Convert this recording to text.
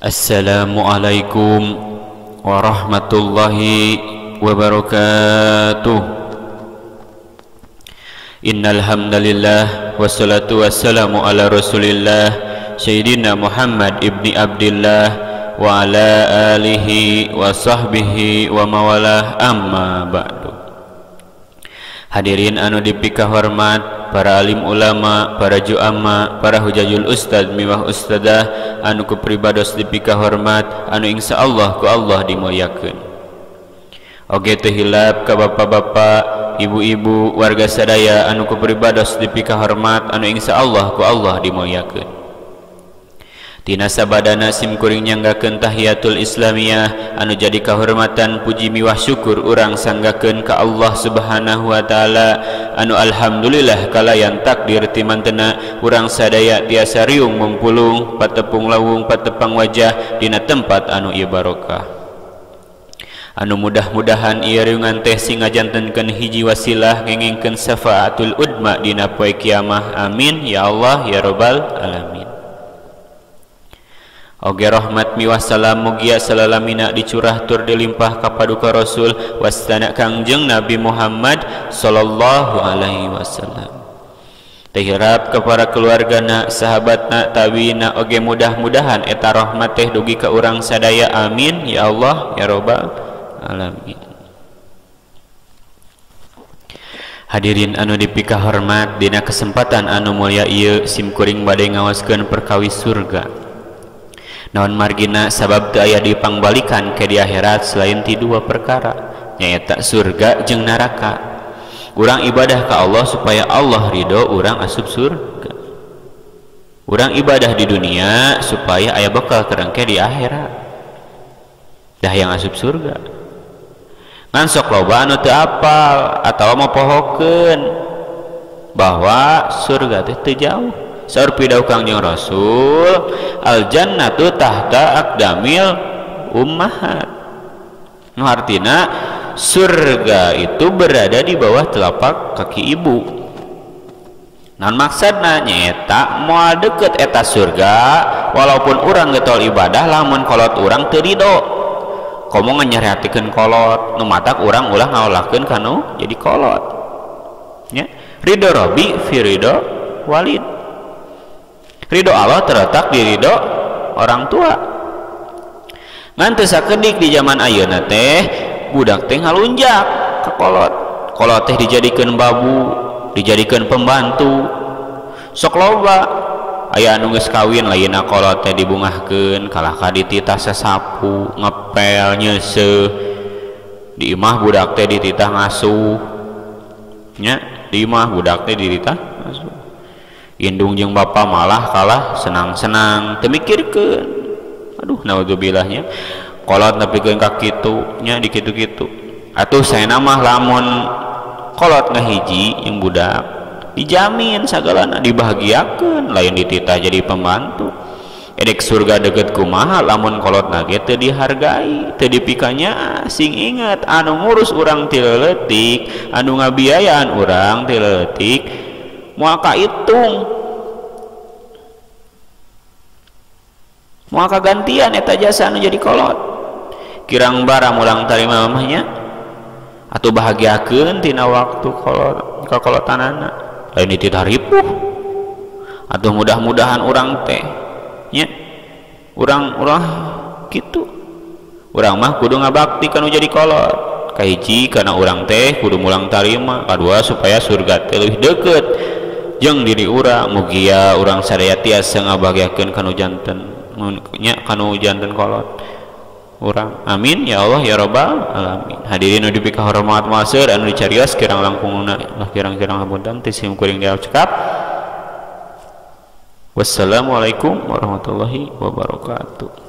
Assalamualaikum warahmatullahi wabarakatuh. Innal hamdalillah wassalatu wassalamu ala Rasulillah Sayyidina Muhammad ibni Abdillah wa ala alihi wa sahbihi wa mawalah, amma ba'du. Hadirin anu dipika hormat, para alim ulama, para juama, para hujajul ustad miwah ustadah anu ku pribados dipika hormat, anu insyaallah ku Allah dimuliakeun. Oge teu hilap ka bapak-bapak, ibu-ibu, warga sadaya anu ku pribados dipika hormat, anu insyaallah ku Allah dimuliakeun. Tina sabadana sim kuring nyanggakeun tahiyatul islamiyah anu jadi kahormatan puji miwah syukur urang sanggakeun ka Allah Subhanahu wa taala anu alhamdulillah kalayan takdir timantena urang sadaya tiasa riung mumpulung patepung lawung patepang wajah dina tempat anu ieu barokah. Anu mudah-mudahan ieu riungan teh sing ngajantenkeun hiji wasilah ngengingkeun syafaatul udma dina poe kiamah. Amin ya Allah ya rabbal alamin. Oge rahmat miwah salam mugia salalamina dicurah tur dilimpah ka paduka Rasul wastana Kangjeng Nabi Muhammad sallallahu alaihi wasallam. Tehirap ka para keluargana, sahabatna, tabiina, oge mudah-mudahan eta rahmat teh dugi ka urang sadaya. Amin ya Allah ya rabbal alamin. Hadirin anu dipika hormat, dina kesempatan anu mulia ieu sim kuring bade ngaoskeun perkawis surga. Naon margina sabab teu aya dipangbalikan ke di akhirat selain ti dua perkara, nyaeta surga jeung neraka. Urang ibadah ka Allah supaya Allah ridho urang asup surga. Urang ibadah di dunia supaya aya bekal kerengke di akhirat. Dah yang asup surga. Ngan sok loba anu teu apal atawa mopohokeun bahwa surga teh teu jauh. Saur pidauh Kangjeng Rasul, al jannatu tahta aqdamil ummahat. Nu artina surga itu berada di bawah telapak kaki ibu. Naon maksudna nyaeta moal deket eta surga walaupun urang getol ibadah lamun kolot urang teu ridho. Komo nyariatikeun kolot, nu matak urang ulah ngaolahkeun kanu jadi kolot. Nya, ridho Rabbi fi ridho walid. Ridho Allah terletak di ridho orang tua. Ngan teu sakedik di zaman ayeuna teh budak teh ngalunjak ka kolot. Kolot teh dijadikeun babu, dijadikeun pembantu. Sok loba aya anu geus kawin lainna kolot teh dibungahkeun kalah ka dititah sasapu, ngepel, nyeuseuh. Di imah budak teh dititah ngasuh. Nya, di imah budak teh dititah ngasuh. Indung jeung bapa malah kalah senang-senang teu mikirkeun. Aduh, naudzubillah-nya. Kolot nepikeun ka kitu nya di kitu-kitu. Atuh saena mah lamun kolot ngahiji jeung budak dijamin sagalana dibahagiakeun, lain dititah jadi pembantu. Edek surga deket kumaha lamun kolot nage teu dihargai, teu dipikanya. Sing inget anu ngurus urang ti leutik, anu ngabiayaan urang ti leutik moal kahitung, moal kagantian eta jasa anu jadi kolot. Kirang bara mulang tarima mamahnya atau bahagiakeun tina waktu kolot kakolotanana, lain dititah ripuh. Atau mudah-mudahan urang teh nya urang ulah kitu, urang mah kudu ngabakti kanu jadi kolot. Kahiji karena urang teh kudu mulang tarima, kadua supaya surga teh leuwih deukeut jeung diri urang. Mugia urang sadaya tiasa ngabahagiakeun kanu janten nya kanu janten kolot urang. Amin ya Allah ya rabbal alamin. Hadirin nu dipikahormat maseur anu dicarios kirang langkungna lah kirang-kirang hapunten ti sim kuring jawab cekap. Wassalamualaikum warahmatullahi wabarakatuh.